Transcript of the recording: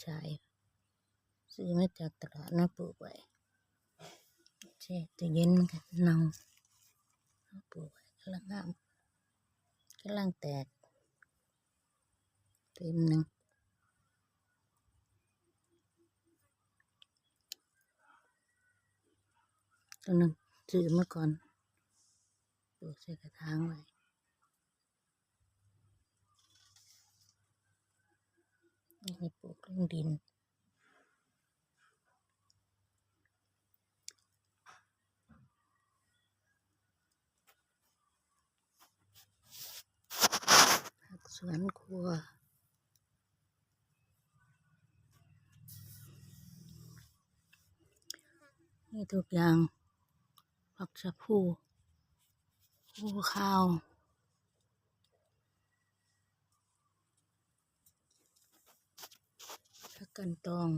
ຊາຍ ຊື້ມາຈາກຕະຫຼາດມາປູກໄວ້ ແຊ່ຕູ້ເຢັນມັນກໍເນົ່າ ເຮົາປູກໄວ້ ກຳລັງງາມ ກຳລັງແຕກ ເຕັມໜຶ່ງ ໂຕນັ້ນຊື້ມາກ່ອນ ປູກໃສ່ກະຖາງໄວ້ ນີ້ປູກລົງດິນ ຜັກສວນຄົວ ມີທຸກຢ່າງ ຜັກສະພູ ພູຂາວ ຜັກກັ່ນຕອງ